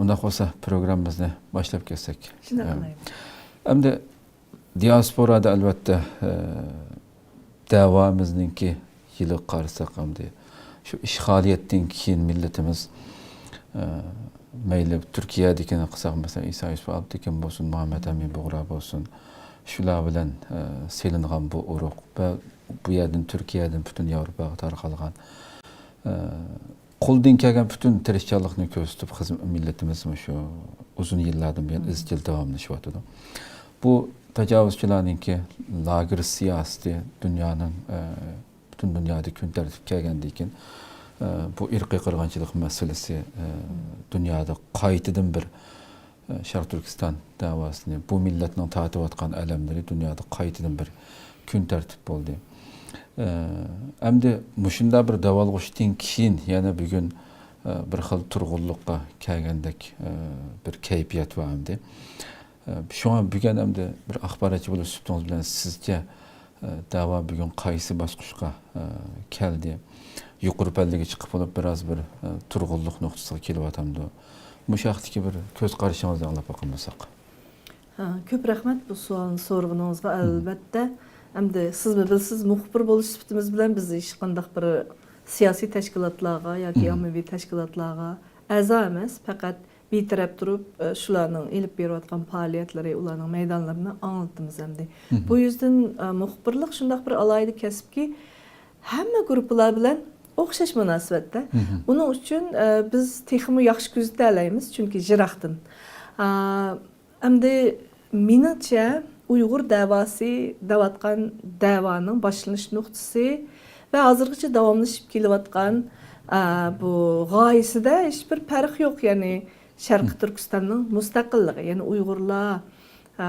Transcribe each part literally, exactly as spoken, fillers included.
ئۇنداق بولسا، پروگراممىمىزنى باشلاپ كەتسەك. شۇنداق قىلايلى. ئەمدى دىياسپورادا، ئەلۋەتتە، ئە، دەۋامىزنىڭكى يىلىغا قارىساق، ئەمدى شۇ ئىشغالىيەتتىن كېيىن مىللىتىمىز، ئە، مەيلى تۈركىيەدىكىنى قىلساق، مەسىلەن، ئىسا يۈسۈپ ئالپتېكىن بولسۇن، مۇھەممەت ئەمىن بۇغرا بولسۇن، شۇلار بىلەن، ئە، سېلىنغان بۇ ئۇرۇق ۋە بۇ يەردىن، تۈركىيەدىن پۈتۈن ياۋروپاغا تارقالغان، ئە، قولدىن كەلگەن پۈتۈن تىرىشچانلىقنى كۆرسىتىپ، خىزم-، مىللىتىمىز مۇشۇ ئۇزۇن يىللاردىن بۇيان ئىزچىل داۋاملىشىۋاتىدۇ. بۇ تاجاۋۇزچىلارنىڭكى لاگېر سىياسىتى دۇنيانىڭ، ئە، پۈتۈن دۇنيادا كۈن تەرتىپكە كەلگەندىن كېيىن، ئە، بۇ ئىرقىي قىرغىنچىلىق مەسىلىسى، ئە، دۇنيادا قايتىدىن بىر، ئە، شەرقىي تۈركىستان دەۋاسىنى، بۇ مىللەتنىڭ تارتىۋاتقان ئەلەملىرى دۇنيادا قايتىدىن بىر كۈن تەرتىپ بولدى. ئە، ئەمدى مۇشۇنداق بىر داۋالغۇشتىن كېيىن يەنە بۈگۈن، ئە، بىر خىل تۇرغۇنلۇققا كەلگەندەك، ئە، بىر كەيپىيات بار ئەمدى. ئە، شۇڭا بۈگۈن ئەمدى بىر ئاخباراتچى بولۇش سۈپىتىڭىز بىلەن سىزچە، ئە، دەۋا بۈگۈن قايسى باسقۇچقا، ئە، كەلدى؟ يۇقىرى پەللىگە چىقىپ بولۇپ، بىراز بىر، ئە، تۇرغۇنلۇق نۇقتىسىغا كېلىۋاتامدۇ؟ مۇشۇ ھەقتىكى بىر كۆز قارىشىڭىزنى ئاڭلاپ باققان بولساق. ھە، كۆپ رەھمەت بۇ سوئالنى سورىغىنىڭىزغا. ئەلۋەتتە، ئەمدى سىزمۇ بىلىسىز، مۇخبىر بولۇش سۈپىتىمىز بىلەن بىز ھېچقانداق بىر سىياسىي تەشكىلاتلارغا ياكى ئاممىۋى تەشكىلاتلارغا ئەزا ئەمەس، پەقەت بىتەرەپ تۇرۇپ، ئە، شۇلارنىڭ ئېلىپ بېرىۋاتقان پائالىيەتلىرى، ئۇلارنىڭ مەيدانلىرىنى ئاڭلىتىمىز ئەمدى. بۇ يۈزدىن، ئە، مۇخبىرلىق شۇنداق بىر ئالاھىدە كەسىپكى، ھەممە گۇرۇپپىلار بىلەن ئوخشاش مۇناسىۋەتتە. ئۇنىڭ ئۈچۈن، ئە، بىز تېخىمۇ ياخشى كۆزىتەلەيمىز، چۈنكى يىراقتىن. ئا، ئەمدى مېنىڭچە، ئۇيغۇر دەۋاسى دەۋاتقان دەۋانىڭ باشلىنىش نۇقتىسى ۋە ھازىرغىچە داۋاملىشىپ كېلىۋاتقان، ئا، بۇ غايىسىدە ھېچبىر پەرق يوق. يەنى شەرقىي تۈركىستاننىڭ مۇستەقىللىقى، يەنى ئۇيغۇرلار، ئا،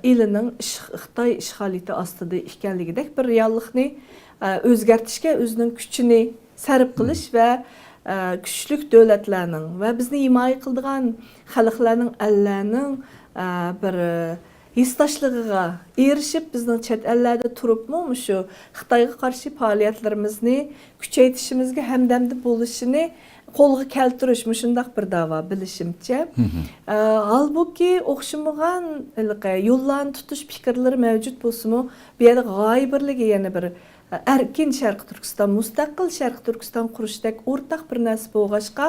ئېلىنىڭ ئىش-، خىتاي ئىشغالىيىتى ئاستىدا ئىكەنلىكىدەك بىر رېئاللىقنى، ئا، ئۆزگەرتىشكە ئۆزىنىڭ كۈچىنى سەرپ قىلىش ۋە، ئە، كۈچلۈك دۆلەتلەرنىڭ ۋە بىزنى ھىمايە قىلىدىغان خەلقلەرنىڭ، ئەللەرنىڭ، ئە، بىر ھېسداشلىقىغا ئېرىشىپ، بىزنىڭ چەت ئەللەردە تۇرۇپمۇ مۇشۇ خىتايغا قارشى پائالىيەتلىرىمىزنى كۈچەيتىشىمىزگە ھەمدەمدە بولۇشىنى قولغا كەلتۈرۈش، مۇشۇنداق بىر داۋا بىلىشىمچە. ئە، ھالبۇكى، ئوخشىمىغان ھېلىقى يوللارنى تۇتۇش پىكىرلىرى مەۋجۇت بولسىمۇ، بۇ يەردە غايە بىرلىكى يەنە بىر ئەركىن شەرقىي تۈركىستان، مۇستەقىل شەرقىي تۈركىستان قۇرۇشتەك ئورتاق بىر نەرسە بولغاچقا،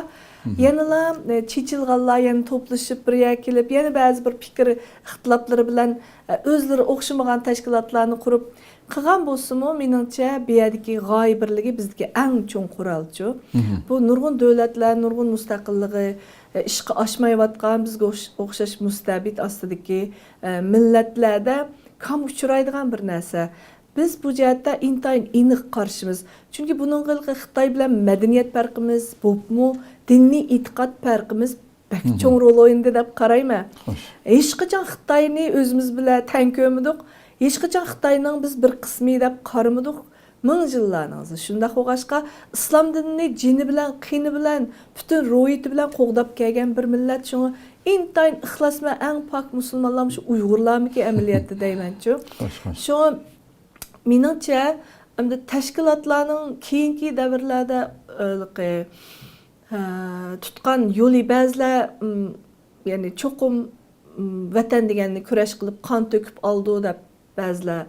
يەنىلا، ئە، چېچىلغانلار يەنە توپلىشىپ بىر يەرگە كېلىپ، يەنە بەزى بىر پىكىر ئىختىلاپلىرى بىلەن، ئە، ئۆزلىرى ئوخشىمىغان تەشكىلاتلارنى قۇرۇپ قىلغان بولسىمۇ، مېنىڭچە، بۇ يەردىكى غايە بىرلىكى بىزدىكى ئەڭ چوڭ قورالچۇ. بۇ نۇرغۇن دۆلەتلەر، نۇرغۇن مۇستەقىللىقى، ئە، ئىشقا ئاشمايۋاتقان، بىزگە ئوخش-، ئوخشاش مۇستەبىت ئاستىدىكى، ئە، مىللەتلەردە كام ئۇچرايدىغان بىر نەرسە. بىز بۇ جەھەتتە ئىنتايىن ئېنىق قارشىمىز. چۈنكى بۇنىڭغا ھېلىقى خىتاي بىلەن مەدەنىيەت پەرقىمىز، بولۇپمۇ دىنىي ئېتىقاد پەرقىمىز بەك چوڭ رول ئوينىدى دەپ قارايمەن. خوش. ھېچقاچان خىتاينى ئۆزىمىز بىلەن تەڭ كۆرمىدۇق. ھېچقاچان خىتاينىڭ بىز بىر قىسمى دەپ قارىمىدۇق. مىڭ يىللارنىڭ ئىزى. شۇنداق بولغاچقا، ئىسلام دىنىنى جېنى بىلەن، قېنى بىلەن، پۈتۈن روھىيىتى بىلەن قوغداپ كەلگەن بىر مىللەت. شۇڭا ئىنتايىن ئىخلاسمەن، ئەڭ پاك مۇسۇلمانلار مۇشۇ ئۇيغۇرلارمىكىن ئەمەلىيەتتە دەيمەنچۇ. خوش، خوش. شۇڭا مېنىڭچە، ئەمدى تەشكىلاتلارنىڭ كېيىنكى دەۋرلەردە، ھېلىقى، ھە، تۇتقان يولى بەزىلەر، ئىم، يەنى چوقۇم، ئىم، ۋەتەن دېگەننى كۈرەش قىلىپ، قان تۆكۈپ ئالىدۇ دەپ بەزىلەر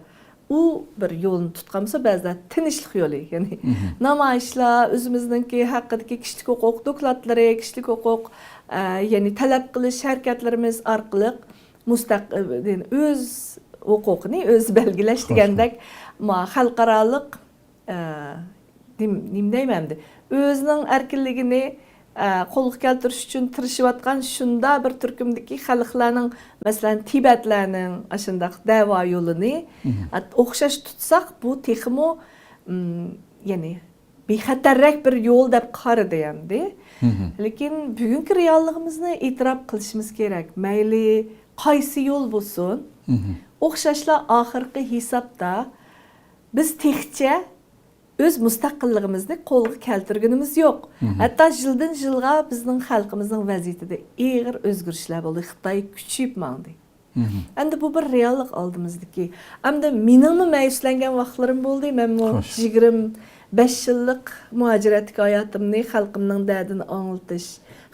ئۇ بىر يولنى تۇتقان بولسا، بەزىلەر تىنچلىق يولى، يەنى نامايىشلار، ئۆزىمىزنىڭكى ھەققىدىكى كىشىلىك ھوقۇق دوكلاتلىرى، كىشىلىك ھوقۇق، ئە، يەنى تەلەپ قىلىش ھەرىكەتلىرىمىز ئارقىلىق مۇستەق-، ئۆز ھوقۇقىنى ئۆزى بەلگىلەش دېگەندەك، ما-، خەلقئارالىق، ئە، نېم-، نېمە دەيمەن ئەمدى؟ ئۆزىنىڭ ئەركىنلىكىنى، ئە، قولغا كەلتۈرۈش ئۈچۈن تىرىشىۋاتقان شۇنداق بىر تۈركۈمدىكى خەلقلەرنىڭ، مەسىلەن، تىبەتلەرنىڭ ئاشۇنداق دەۋا يولىنى، ئە، ئوخشاش تۇتساق، بۇ تېخىمۇ، ئىم، يەنى، بىخەتەررەك بىر يول دەپ قارىدى ئەمدى. لېكىن بۈگۈنكى رېئاللىقىمىزنى ئېتىراپ قىلىشىمىز كېرەك. مەيلى قايسى يول بولسۇن، ئوخشاشلا ئاخىرقى ھېسابتا بىز تېخىچە ئۆز مۇستەقىللىقىمىزنى قولغا كەلتۈرگىنىمىز يوق. ھەتتا يىلدىن يىلغا بىزنىڭ خەلقىمىزنىڭ ۋەزىيىتىدە ئېغىر ئۆزگىرىشلەر بولدى. خىتاي كۈچىيىپ ماڭدى. ئەمدى بۇ بىر رېئاللىق ئالدىمىزدىكى. ئەمدى مېنىڭمۇ مەيۈسلەنگەن ۋاقىتلىرىم بولدى. مەنمۇ يىگىرمە بەش يىللىق مۇھاجىرەتتىكى ھاياتىمنى خەلقىمنىڭ دەردىنى ئاڭلىتىش،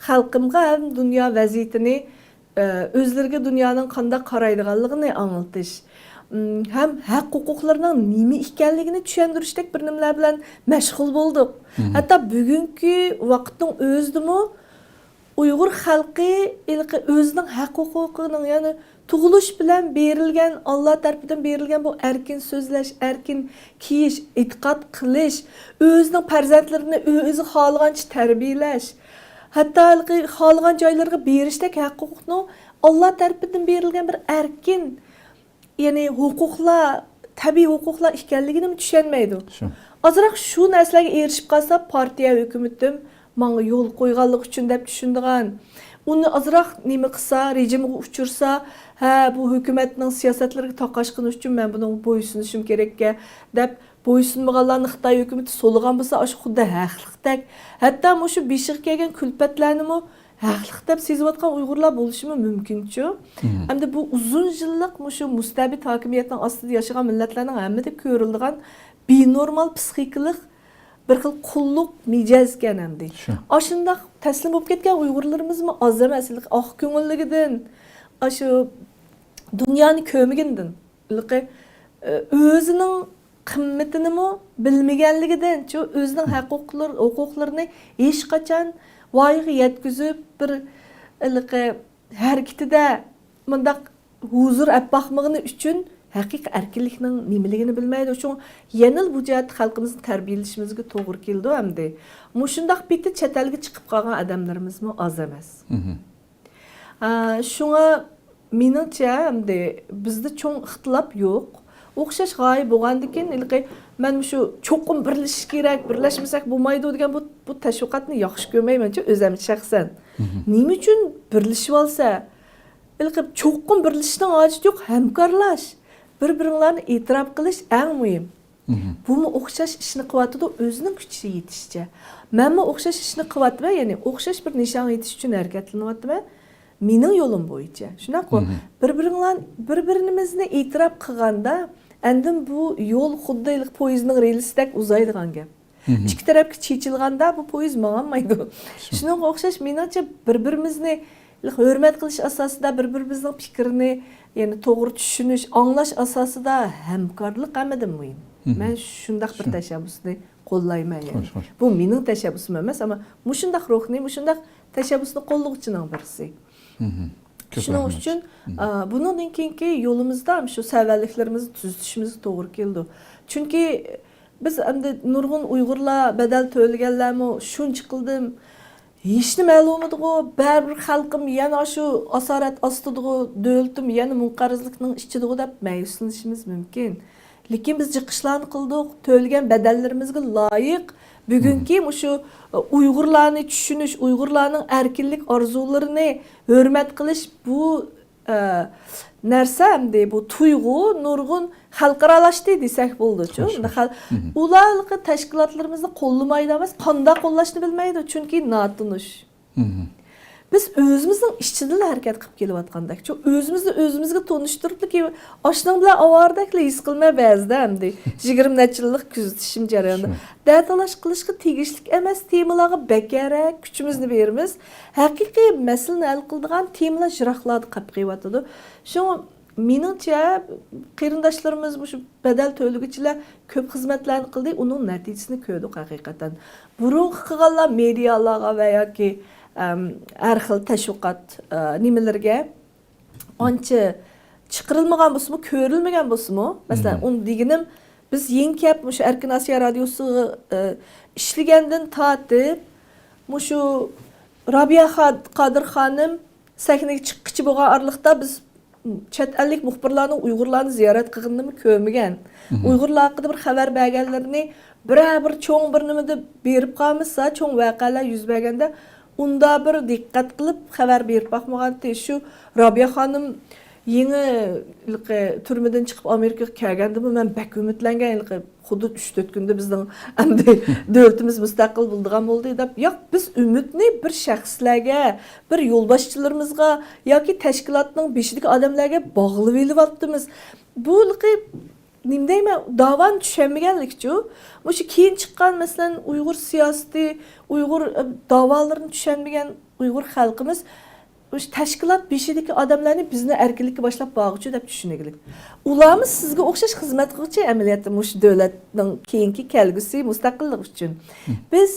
خەلقىمغا ھەم دۇنيا ۋەزىيىتىنى، ئۆزلىرىگە دۇنيانىڭ قانداق قارايدىغانلىقىنى ئاڭلىتىش، ھەم ھەق-ھوقۇقلىرىنىڭ نېمە ئىكەنلىكىنى چۈشەندۈرۈشتەك بىر نېمىلەر بىلەن مەشغۇل بولدۇق. ھەتتا بۈگۈنكى ۋاقىتنىڭ ئۆزىدىمۇ ئۇيغۇر خەلقى ھېلىقى ئۆزىنىڭ ھەق-ھوقۇقىنىڭ، يەنى تۇغۇلۇش بىلەن بېرىلگەن، ئاللا تەرىپىدىن بېرىلگەن بۇ ئەركىن سۆزلەش، ئەركىن كىيىش، ئېتىقاد قىلىش، ئۆزىنىڭ پەرزەنتلىرىنى ئۆزى خالىغانچە تەربىيەلەش، ھەتتا ھېلىقى خالىغان جايلىرىغا بېرىشتەك ھەق-ھوقۇقنىڭ ئاللا تەرىپىدىن بېرىلگەن بىر ئەركىن، يەنى ھوقۇقلار، تەبىئىي ھوقۇقلار ئىكەنلىكىنىمۇ چۈشەنمەيدۇ. شۇ. ئازراق شۇ نەرسىلەرگە ئېرىشىپ قالسا، پارتىيە ھۆكۈمىتىم ماڭا يول قويغانلىقى ئۈچۈن دەپ چۈشىنىدىغان، ئۇنى ئازراق نېمە قىلسا، رېجىمغا ئۇچۇرسا، ھە، بۇ ھۆكۈمەتنىڭ سىياسەتلىرىگە تاقاشقىنى ئۈچۈن مەن بۇنىڭغا بويسۇنۇشۇم كېرەككەن دەپ، بويسۇنمىغانلارنى خىتاي ھۆكۈمىتى سولىغان بولسا، ئاشۇ خۇددى ھەقلىقتەك. ھەتتا مۇشۇ بېشىغا كەلگەن كۈلپەتلەرنىمۇ ھەقلىق دەپ سېزىۋاتقان ئۇيغۇرلار بولۇشىمۇ مۇمكىنچۇ؟ مم. ئەمدى بۇ ئۇزۇن يىللىق مۇشۇ مۇستەبىت ھاكىمىيەتنىڭ ئاستىدا ياشىغان مىللەتلەرنىڭ ھەممىدە كۆرۈلىدىغان بىنورمال پسىخىكىلىق بىر خىل قۇللۇق مىجەزكەن ئەمدى. شۇ. ئاشۇنداق تەسلىم بولۇپ كەتكەن ئۇيغۇرلىرىمىزمۇ ئاز ئەمەس. ئاق كۆڭۈللۈكىدىن، ئاشۇ دۇنيانى كۆرمىگىنىدىن، ھېلىقى، ئۆزىنىڭ قىممىتىنىمۇ بىلمىگەنلىكىدىن، شۇ ئۆزىنىڭ ھەق-ھوقۇقلىرى-، ھوقۇقلىرىنى ھېچقاچان ۋايىغا يەتكۈزۈپ، بىر ھېلىقى ھەرىكىتىدە مۇنداق ھۇزۇر ئەپ باقمىغىنى ئۈچۈن ھەقىقىي ئەركىنلىكنىڭ نېمىلىكىنى بىلمەيدۇ. شۇڭا يەنىلا بۇ جەھەتتە خەلقىمىزنى تەربىيەلىشىمىزگە توغرا كېلىدۇ ئەمدى. مۇشۇنداق پېتى چەت ئەلگە چىقىپ قالغان ئادەملىرىمىزمۇ ئاز ئەمەس. مم. ئا، شۇڭا مېنىڭچە، ئەمدى بىزدە چوڭ ئىختىلاپ يوق. ئوخشاش غايە بولغاندىكىن، ھېلىقى مەن مۇشۇ چوقۇم بىرلىشىش كېرەك، بىرلەشمىسەك بولمايدۇ دېگەن بۇ، بۇ تەشۋىقاتنى ياخشى كۆرمەيمەنچۇ، ئۆزۈم شەخسەن. مم. نېمە ئۈچۈن بىرلىشىۋالسا؟ ھېلىقى چوقۇم بىرلىشىشنىڭ ھاجىتى يوق، ھەمكارلاش. بىر-بىرىڭلارنى ئېتىراپ قىلىش ئەڭ مۇھىم. مم. بۇمۇ ئوخشاش ئىشنى قىلىۋاتىدۇ، ئۆزىنىڭ كۈچىچە يېتىشىچە. مەنمۇ ئوخشاش ئىشنى قىلىۋاتىمەن، يەنى ئوخشاش بىر نىشانغا يېتىش ئۈچۈن ھەرىكەتلىنىۋاتىمەن. مېنىڭ يولۇم بويىچە. شۇنداققۇ؟ مم. بىر-بىرىڭلار، بىر-بىرىمىزنى ئېتىراپ قىلغاندا، ئاندىن بۇ يول خۇددى ھېلىقى پويىزنىڭ رېلىسىدەك ئۇزايدىغان گەپ. مم. ئىككى تەرەپكە چېچىلغاندا بۇ پويىز ماڭالمايدۇ. شۇ. شۇنىڭغا ئوخشاش، مېنىڭچە، بىر-بىرىمىزنى ھۆرمەت قىلىش ئاساسىدا، بىر-بىرىمىزنىڭ پىكرىنى، يەنى توغرا چۈشىنىش، ئاڭلاش ئاساسىدا ھەمكارلىق ھەممىدىن مۇھىم. مم. مەن شۇنداق بىر شۇ. تەشەببۇسنى قوللايمەن، يەنى. خوش، خوش. بۇ مېنىڭ تەشەببۇسۇم ئەمەس، ئەمما مۇشۇنداق روھنى، مۇشۇنداق تەشەببۇسنى قوللىغۇچىنىڭ بىرسى. مم. كۆپ شۇنىڭ رەھمەت. ئۈچۈن، مم. ئا، بۇنىڭدىن كېيىنكى يولىمىزدا شۇ سەۋەنلىكلىرىمىزنى تۈزىتىشىمىزگە توغرا كېلىدۇ. چۈنكى بىز ئەمدى نۇرغۇن ئۇيغۇرلار، بەدەل تۆلىگەنلەرمۇ شۇنچە قىلدىم، ھېچنېمە ھەل بولمىدىغۇ، بەرىبىر خەلقىم يەنە شۇ ئاسارەت ئاستىدىغۇ، دۆلىتىم يەنە مۇڭقەرزلىكنىڭ ئىچىدىغۇ دەپ مەيۈسلىنىشىمىز مۇمكىن. لېكىن بىز جىقىشلارنى قىلدۇق، تۆلىگەن بەدەللىرىمىزگە لايىق بۈگۈنكى مم. مۇشۇ ئۇيغۇرلارنى چۈشىنىش، ئۇيغۇرلارنىڭ ئەركىنلىك ئارزۇلىرىنى ھۆرمەت قىلىش، بۇ ئە، نەرسە ئەمدى بۇ تۇيغۇ نۇرغۇن خەلقئارالاشتى دېسەك بولىدۇچۇ. خوش، خوش. خەل-، مم. ئۇلار ھېلىقى تەشكىلاتلىرىمىزنى قوللىمايدۇ ئەمەس، قانداق قوللاشنى بىلمەيدۇ، چۈنكى ناتونۇش. مم. بىز ئۆزىمىزنىڭ ئىچىدىلا ھەرىكەت قىلىپ كېلىۋاتقاندەكچۇ، ئۆزىمىزنى ئۆزىمىزگە تونۇشتۇرۇپلا كېلىپ، ئاشۇنىڭ بىلەن ئاۋارىدەكلا ھېس قىلىمەن بەزىدە ئەمدى. يىگىرمە نەچچە يىللىق كۆزىتىشىم جەريانىدا. شۇ. دەتالاش قىلىشقا تېگىشلىك ئەمەس تېمىلارغا بەكرەك كۈچىمىزنى بېرىمىز. ھەقىقىي مەسىلىنى ھەل قىلىدىغان تېمىلار يىراقلاردا قېلىپ قېلىۋاتىدۇ. شۇڭا مېنىڭچە، قېرىنداشلىرىمىز مۇشۇ بەدەل تۆلىگۈچىلەر كۆپ خىزمەتلەرنى قىلدى، ئۇنىڭ نەتىجىسىنى كۆردۇق ھەقىقەتەن. بۇرۇنقى قىلغانلار مېدىيالارغا ۋە ياكى، ئەم، ھەر خىل تەشۋىقات، ئە، نېمىلىرىگە ئانچە چىقىرىلمىغان بولسىمۇ، كۆرۈلمىگەن بولسىمۇ، مەسىلەن، مم. ئۇنى دېگىنىم، بىز يېڭى كەپ مۇشۇ ئەركىن ئاسىيا رادىيوسىغا، ئە، ئىشلىگەندىن تارتىپ، مۇشۇ رابىيە خا-، قادىر خانىم سەھنىگە چىققىچە بولغان ئارىلىقتا بىز چەت ئەللىك مۇخبىرلارنىڭ ئۇيغۇرلارنى زىيارەت قىلغىنىنىمۇ كۆرمىگەن. مم. ئۇيغۇرلار ھەققىدە بىر خەۋەر بەرگەنلىرىنى، بىرەر بىر چوڭ بىر نېمىدە بېرىپ قالمىسا، چوڭ ۋەقەلەر يۈز بەرگەندە، ئۇندا بىر دىققەت قىلىپ خەۋەر بېرىپ باقمىغانتى. شۇ رابىيە خانىم يېڭى ھېلىقى تۈرمىدىن چىقىپ ئامېرىكىغا كەلگەندىمۇ مەن بەك ئۈمىدلەنگەن، ھېلىقى خۇددى ئۈچ تۆت كۈندە بىزنىڭ ئەمدى دۆلىتىمىز مۇستەقىل بولىدىغان بولدى دەپ. ياق، بىز ئۈمىدنى بىر شەخسلەرگە، بىر يولباشچىلىرىمىزغا ياكى تەشكىلاتنىڭ بېشىدىكى ئادەملەرگە باغلىۋېلىۋاتىمىز. بۇ ھېلىقى نېمە دەيمەن، داۋانى چۈشەنمىگەنلىكچۇ، مۇشۇ كېيىن چىققان، مەسىلەن، ئۇيغۇر سىياسىتى، ئۇيغۇر، ئە، داۋالىرىنى چۈشەنمىگەن ئۇيغۇر خەلقىمىز مۇشۇ تەشكىلات بېشىدىكى ئادەملەرنى بىزنى ئەركىنلىككە باشلاپ بارغۇچۇ دەپ چۈشىنىگلىك. ئۇلارمۇ سىزگە ئوخشاش خىزمەت قىلغۇچى ئەمەلىيەتتە مۇشۇ دۆلەتنىڭ كېيىنكى كەلگۈسى، مۇستەقىللىق ئۈچۈن. بىز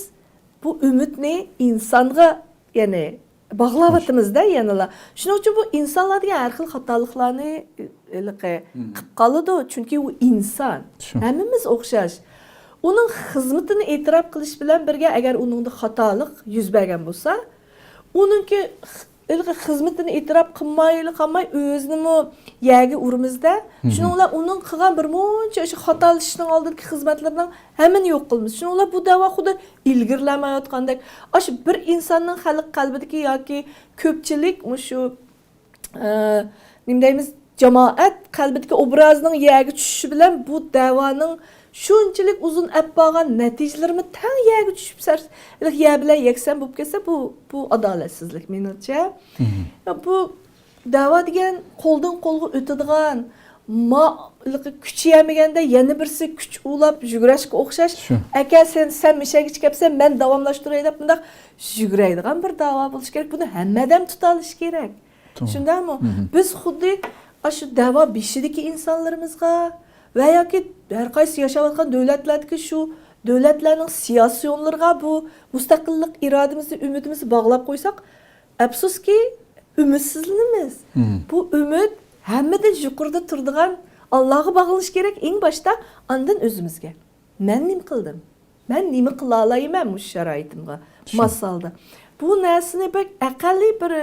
بۇ ئۈمىدنى ئىنسانغا، يەنى، باغلاۋاتىمىز-دە يەنىلا. شۇنىڭ ئۈچۈن بۇ ئىنسانلار دېگەن ھەر خىل خاتالىقلارنى، ھېلىقى، قىلىپ قالىدۇ، چۈنكى ئۇ ئىنسان. ھەممىمىز ئوخشاش. ئۇنىڭ خىزمىتىنى ئېتىراپ قىلىش بىلەن بىرگە، ئەگەر ئۇنىڭدا خاتالىق يۈز بەرگەن بولسا، ئۇنىڭكى خ-، ھېلىقى خىزمىتىنى ئېتىراپ قىلمايلا قالماي، ئۆزىنىمۇ يەرگە ئۇرىمىز-دە. شۇنىڭ بىلەن ئۇنىڭ قىلغان بىر مۇنچە ئىشى، خاتالىشىشنىڭ ئالدىدىكى خىزمەتلىرىنىڭ ھەممىنى يوق قىلىمىز. شۇنىڭ بىلەن بۇ دەۋا خۇددى ئىلگىرىلەمەيۋاتقاندەك. ئاشۇ بىر ئىنساننىڭ خەلق قەلبىدىكى ياكى كۆپچىلىك مۇشۇ، ئە، نېمە دەيمىز، جامائەت قەلبىدىكى ئوبرازىنىڭ يەرگە چۈشۈشى بىلەن بۇ دەۋانىڭ شۇنچىلىك ئۇزۇن ئەپ بارغان نەتىجىلىرىمۇ تەڭ يەرگە چۈشۈپ، سەر-، يەر بىلەن يەكسان بولۇپ كەتسە، بۇ، بۇ ئادالەتسىزلىك مېنىڭچە. يا، بۇ دەۋا دېگەن قولدىن قولغا ئۆتىدىغان، ما-، كۈچ يەمىگەندە يەنە بىرسى كۈچ ئۇلاپ يۈگۈرۈشكە ئوخشاش. ئەكە، سەن، سەن مىشەگە كەپسەن، مەن داۋاملاشتۇراي دەپ، بۇنداق يۈگۈرەيدىغان بىر داۋا بولۇشى كېرەك. بۇنى ھەممە ئادەم تۇتالىشى كېرەك. شۇنداقمۇ؟ بىز خۇددى ئاشۇ دەۋا بېشىدىكى ئىنسانلىرىمىزغا ۋە ياكى ھەر قايسى ياشاۋاتقان دۆلەتلەردىكى شۇ دۆلەتلەرنىڭ سىياسىيونلىرىغا بۇ مۇستەقىللىق ئىرادىمىزنى، ئۈمىدىمىزنى باغلاپ قويساق، ئەپسۇسكى، ئۈمىدسىزلىنىمىز. بۇ ئۈمىد ھەممىدىن يۇقىرىدا تۇرىدىغان، ئاللاغا باغلىنىش كېرەك ئەڭ باشتا، ئاندىن ئۆزىمىزگە. مەن نېمە قىلدىم؟ مەن نېمە قىلالايمەن مۇشۇ شارائىتىمغا ماس ھالدا؟ بۇ نەرسىنى بەك ئەقەللىي بىر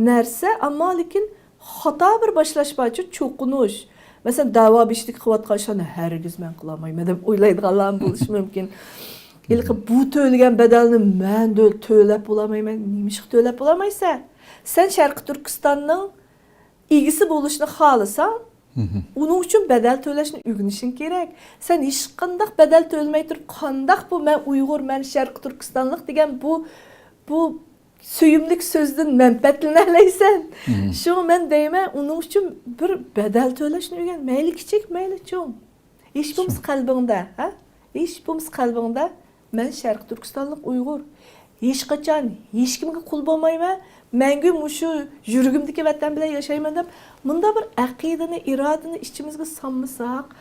نەرسە، ئەمما لېكىن خاتا بىر باشلاش بارچۇ، چوقۇنۇش. مەسىلەن، دەۋا بېشىدىكى قىلىۋاتقان ئىشلارنى ھەرگىز مەن قىلالمايمەن دەپ ئويلايدىغانلارمۇ بولۇشى مۇمكىن. ھېلىقى بۇ تۆلىگەن بەدەلنى مەن دۆل-، تۆلەپ بولالمايمەن. نېمىشقا تۆلەپ بولالمايسەن؟ سەن شەرقىي تۈركىستاننىڭ ئىگىسى بولۇشنى خالىساڭ، ئۇنىڭ ئۈچۈن بەدەل تۆلەشنى ئۆگىنىشىڭ كېرەك. سەن ھېچقانداق بەدەل تۆلىمەي تۇرۇپ، قانداق بۇ مەن ئۇيغۇر، مەن شەرقىي تۈركىستانلىق دېگەن بۇ، بۇ سۆيۈملۈك سۆزدىن مەنپەئەتلىنەلەيسەن؟ شۇڭا مەن دەيمەن، ئۇنىڭ ئۈچۈن بىر بەدەل تۆلەشنى ئۆگەن. مەيلى كىچىك، مەيلى چوڭ. ھېچ بولمىسا قەلبىڭدە، ھە؟ ھېچ بولمىسا قەلبىڭدە، مەن شەرقىي تۈركىستانلىق ئۇيغۇر. ھېچقاچان ھېچكىمگە قۇل بولمايمەن. مەڭگۈ مۇشۇ يۈرىكىمدىكى ۋەتەن بىلەن ياشايمەن دەپ، مۇنداق بىر ئەقىدىنى، ئىرادىنى ئىچىمىزگە سالمىساق،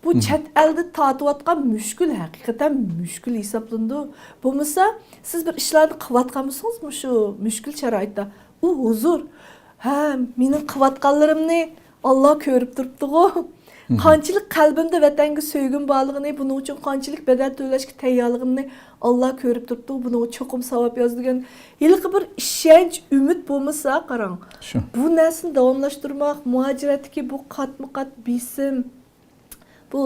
بۇ چەت ئەلدە تارتىۋاتقان مۈشكۈل ھەقىقەتەن مۈشكۈل ھېسابلىنىدۇ. بولمىسا، سىز بىر ئىشلارنى قىلىۋاتقان بولسىڭىز، مۇشۇ مۈشكۈل شارائىتتا، ئۇ ھۇزۇر، ھە، مېنىڭ قىلىۋاتقانلىرىمنى ئاللا كۆرۈپ تۇرۇپتىغۇ. قانچىلىك قەلبىمدە ۋەتەنگە سۆيگۈم بارلىقىنى، بۇنىڭ ئۈچۈن قانچىلىك بەدەل تۆلەشكە تەييارلىقىمنى ئاللا كۆرۈپ تۇرۇپتۇ، بۇنىڭغا چوقۇم ساۋاب يازىدۇ دېگەن ھېلىقى بىر ئىشەنچ، ئۈمىد بولمىسا، قاراڭ، بۇ نەرسىنى داۋاملاشتۇرماق، مۇھاجىرەتتىكى بۇ قاتمۇ قات بېسىم، بۇ،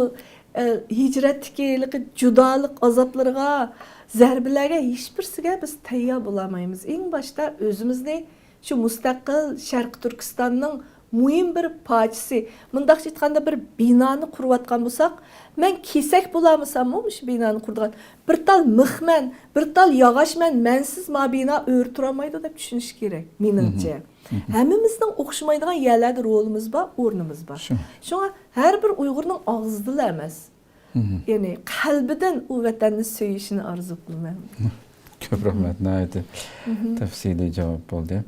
ئە، ھىجرەتتىكى ھېلىقى جۇدالىق ئازابلىرىغا، زەربىلەرگە ھېچبىرسىگە بىز تەييار بولالمايمىز. ئەڭ باشتا ئۆزىمىزنى شۇ مۇستەقىل شەرقىي تۈركىستاننىڭ مۇھىم بىر پارچىسى، مۇنداقچە ئېيتقاندا، بىر بىنانى قۇرۇۋاتقان بولساق، مەن كېسەك بولالمىساممۇ مۇشۇ بىنانى قۇرىدىغان، بىر تال مىخمەن، بىر تال ياغاچمەن، مەنسىز ما بىنا ئۆرە تۇرالمايدۇ دەپ چۈشىنىش كېرەك، مېنىڭچە. ھەممىمىزنىڭ ئوخشىمايدىغان يەرلەردە رولىمىز بار، ئورنىمىز بار. شۇڭا ھەر بىر ئۇيغۇرنىڭ ئاغزىدىلا ئەمەس، يەنى قەلبىدىن ئۇ ۋەتەننى سۆيۈشىنى ئارزۇ قىلىمەن. كۆپ رەھمەت، ناھايىتى تەپسىلىي جاۋاب بولدى.